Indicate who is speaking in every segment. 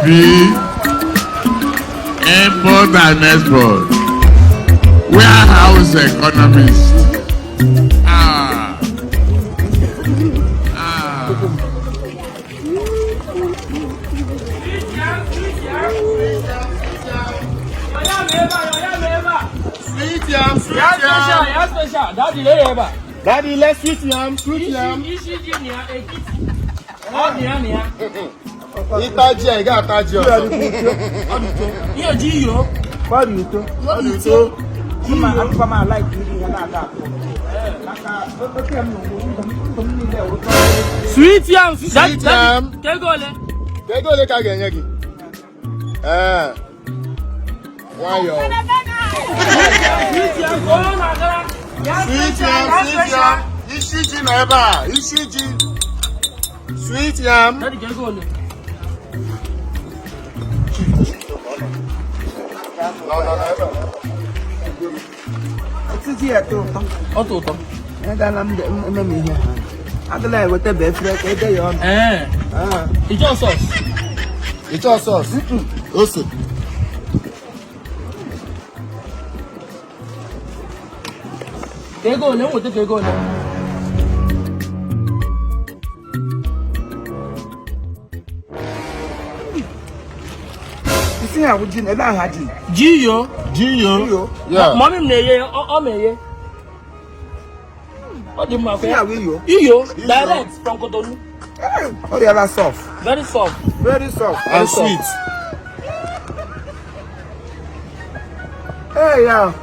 Speaker 1: Obi, import and export, warehouse economist. Ah. Ah.
Speaker 2: Sweet yam, sweet yam.
Speaker 3: Ya special, daddy lere ebe a.
Speaker 2: Daddy, let's sweet yam, sweet yam.
Speaker 3: Isi ji na ya ekiti. Ọ dị ya na ya.
Speaker 2: Ịta ji a, ị ga-ata ji ọzọ.
Speaker 3: Ihe ji iyo.
Speaker 2: Ọ dị ụtọ.
Speaker 3: Sweet yam.
Speaker 2: Sweet yam.
Speaker 3: Ka ego ole?
Speaker 2: Ka ego ole ka a ga-enye gị? Ee. Nwayọọ.
Speaker 3: Sweet yam ka onye na-agara. Ya
Speaker 2: Sweet
Speaker 3: special,
Speaker 2: yam,
Speaker 3: ya
Speaker 2: sweet
Speaker 3: special.
Speaker 2: yam. Isi ji nọ ebe a, isi ji. Sweet yam.
Speaker 3: Daddy ka ego ole?
Speaker 2: Nọ, nọ, nọ ebe a.
Speaker 4: Osisi ya tọ ụtọ.
Speaker 3: Ọ tọ ụtọ.
Speaker 4: Agala m eme m ihe ha. Agala eweta bụ efere ka ede ya ọnụ.
Speaker 3: Ee. Ịchọ sọs.
Speaker 2: Ị chọọ sọs? Ose.
Speaker 3: Ka ego ole? Nweta ka ego ole?
Speaker 4: Isi ha wụ ji na ebe ahụ ha ji.
Speaker 3: Ji iyo.
Speaker 2: Ji yo.
Speaker 4: Iyo.
Speaker 2: Yeah.
Speaker 3: Mọmị m na-eye ya, ọ na-eye. Ọ dị mma
Speaker 4: Isi
Speaker 3: kwa
Speaker 4: ha
Speaker 3: ya.
Speaker 4: wụ iyo.
Speaker 3: Iyo direct from Cotonou.
Speaker 4: Ọ rịala soft.
Speaker 3: Very soft.
Speaker 4: Very soft.
Speaker 2: And sweet.
Speaker 4: Ee ya.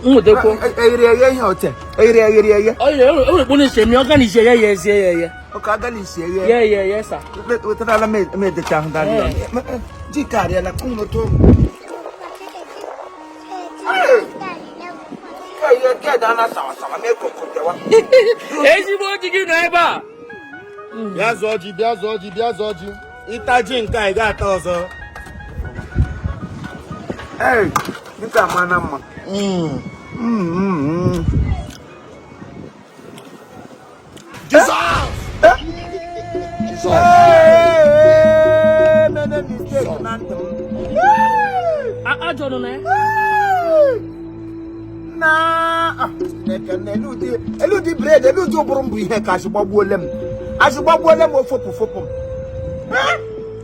Speaker 3: Nwetakwo.
Speaker 4: Eyiri eye ihe oche. Eyiri eyiri eye.
Speaker 3: Ọ yiri enwere kpụ na-eche mi ọ ga na-eche ya ya ezie ya eye.
Speaker 4: Ọka agala isi eye.
Speaker 3: Ya ya ya sa.
Speaker 4: Wetarala m edecha ahụ darị
Speaker 3: Ee.
Speaker 4: Ji ka arịala kụnụtụ.
Speaker 3: Ezigbo ji gị nọ ebe a.
Speaker 2: Bịa zụọ ji, bịa zụọ ji, bịa zụọ ji. Ịta ji nke a, ị ga-ata ọzọ.
Speaker 4: Ee, nke a ma na mma.
Speaker 2: Mm.
Speaker 4: Mm, mm,
Speaker 2: Jesus!
Speaker 4: mm. Ee, mene mistake na ntị m.
Speaker 3: Ajọ nọ na ya.
Speaker 4: Na ah, Chineke na elu ụdị bred elu ụdị ụbụrụ m bụ ihe ka azụ gbagbuole m azụ gbagbuole m ofopụ fopụ m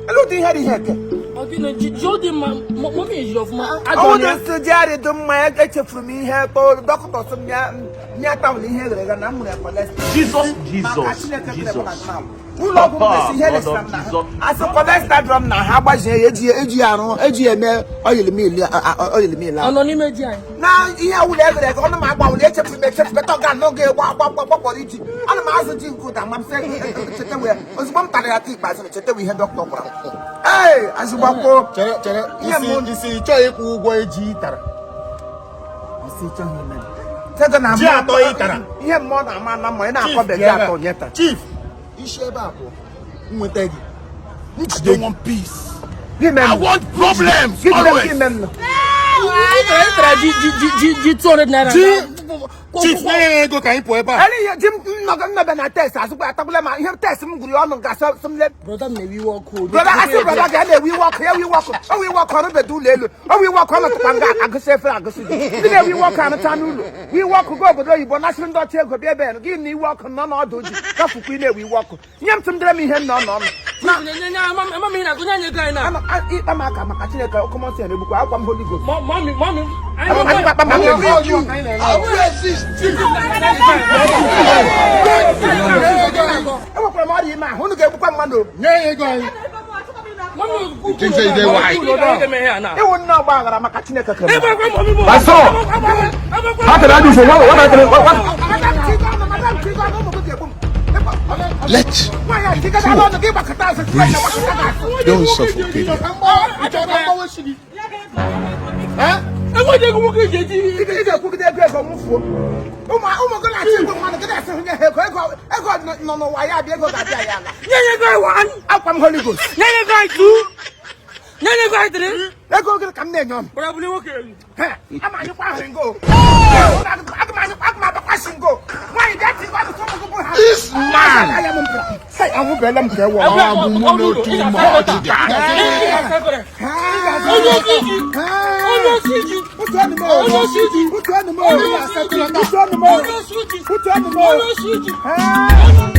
Speaker 4: elu ụdị ihe dị ihe ke
Speaker 3: Ọ dị na ji ji ọ dị mma mọmị ejiri ọfụma. Ajọ
Speaker 4: ọwụ
Speaker 3: nọ
Speaker 4: dị
Speaker 3: ya.
Speaker 4: nsị ji arị dị mma echefuru m ihe kpọọ dọkịta sị m ya ya tawụl ihe eghere eghe na m nwere cholesterol.
Speaker 5: Jesus,
Speaker 4: Maka
Speaker 5: Jesus,
Speaker 4: Chineke kere mụ na
Speaker 5: Jesus.
Speaker 4: nna m. Ụlọ ọgwụ m mesi ihe
Speaker 5: Lord
Speaker 4: resịra
Speaker 5: of
Speaker 4: m na ha.
Speaker 5: Jesus.
Speaker 4: Asị cholesterol dọrọ m na ha gbazie ya eji eji ya arụ eji ya eme oil mill oil mill
Speaker 3: Ọ
Speaker 4: ahụ.
Speaker 3: nọ n'ime ji anyị.
Speaker 4: Na ihe awụla eghere eghe ọnụ m agbawụla echefuru m echefu beta ọ ga n'oge gba gba gba gbakpọrọ iji ana m azụ ji nke ụda ma m sị chetewe ya ozugbo m tara ya taa ikpeazụ na chetewe ihe dọkịta gwara m. Ee, azụgbakwuo
Speaker 2: Chere, chere,
Speaker 4: Ihe
Speaker 2: isi,
Speaker 4: mụ-
Speaker 2: isi ị chọghị ịkwụ ụgwọ eji ị tara.
Speaker 4: Isi chọghị ime. Cheta na
Speaker 2: Ji atọ ị tara.
Speaker 4: Ihe mmụọ na-ama na mmụọ ị
Speaker 2: Chief,
Speaker 4: na-akọbe ji
Speaker 2: bịa ebe a.
Speaker 4: atọ nye taa.
Speaker 2: Chief, isi ebe a pụọ. M nweta gị. M jide gị.
Speaker 1: want peace.
Speaker 4: Gị mee m.
Speaker 1: I want problems
Speaker 4: Gị jide m,
Speaker 1: always.
Speaker 4: gị mee m nọ.
Speaker 3: Ị tara ji ji ji ji ji 200 naira.
Speaker 2: Ji Chief, nye ya ego ka anyị pụọ ebe a.
Speaker 4: Ele ihe ji m nnọgọ nnọbe na test azụkwa atagbula ma ihe test m gụrụ ọnụ ga-asọ sị m le
Speaker 3: Brọda m na-ewe iwe ọkụ.
Speaker 4: brọda asị brọda ga na-ewe iwe ọkụ ya ewe iwe ọkụ o we iwe ọkụ ọrụbedo ụlọ elu o we iwe ọkụ ọ nọtụkwa nga agụsị efere agụsị ji ndị na-ewe iwe ọkụ anụcha n'ụlọ we iwe ọkụ gaa obodo oyibo nasịrị ndị ọcha ego bịa ebe gị na iwe ọkụ nọ n'ọdụ ji gafukwa ị na-ewe iwe ọkụ nye m tụ m dere m ihe nọ nọ nọ
Speaker 3: Ama m ihe na-agụnye anyị ego anyị na.
Speaker 4: Ama- ịkpa m aka maka Chineke okomọsị ya na-egbukwa akwa m Holy Ghost
Speaker 3: Mọmị mọmị.
Speaker 4: Ama m akpa m aka enwekwara m ọrịa ime ahụ unu ga-egbukwa mmadụ
Speaker 2: Nye ya ego anyị.
Speaker 4: ịwụ nne ọgba aghara maka Chineke kere m.
Speaker 3: How
Speaker 5: can I do for what? What I can, what, what?
Speaker 4: Madam, Chigo, ụmụ gị ga-egbu m.
Speaker 1: Let
Speaker 4: Nwaanyị a, Chigo, daalụ ọnụ gị gbakọta azụ, Chigo, gbakọta azụ.
Speaker 1: Don't suffocate them.
Speaker 2: Ị chọrọ ka m gbawa isi gị? Eh?
Speaker 3: Enweghị ego nwoke ji eji.
Speaker 4: Ị ga-ekwugide ego ego m fuo ụmụ ụmụ gị na-achọ igwe mmadụ gị na-asị nye ha ego ego ego nọ n'ụwa ya abịa ego ga-abịa ya ala
Speaker 3: Nye ya ego anyị one.
Speaker 4: akwa m Holy Ghost
Speaker 3: Nye ya ego anyị two. Nye ya ego anyị three.
Speaker 4: ego gịnị ka m na-enye ọnụ
Speaker 3: Brọda buli nwoke elu.
Speaker 4: ama anyịkwa ahụrụ ngo aga m anyịkwa aga m abakwasị ngo nwaanyị bịa tigo ọnụ ụmụ gị bụ ha
Speaker 1: This man.
Speaker 4: Aya m mpụra. Hey, anwụbeela m ka ewe
Speaker 1: Ah, mumu no too much.
Speaker 3: Onye osi ji. Onye osi ji. Onye osi ji. Onye osi ji. Onye osi ji. Onye osi ji.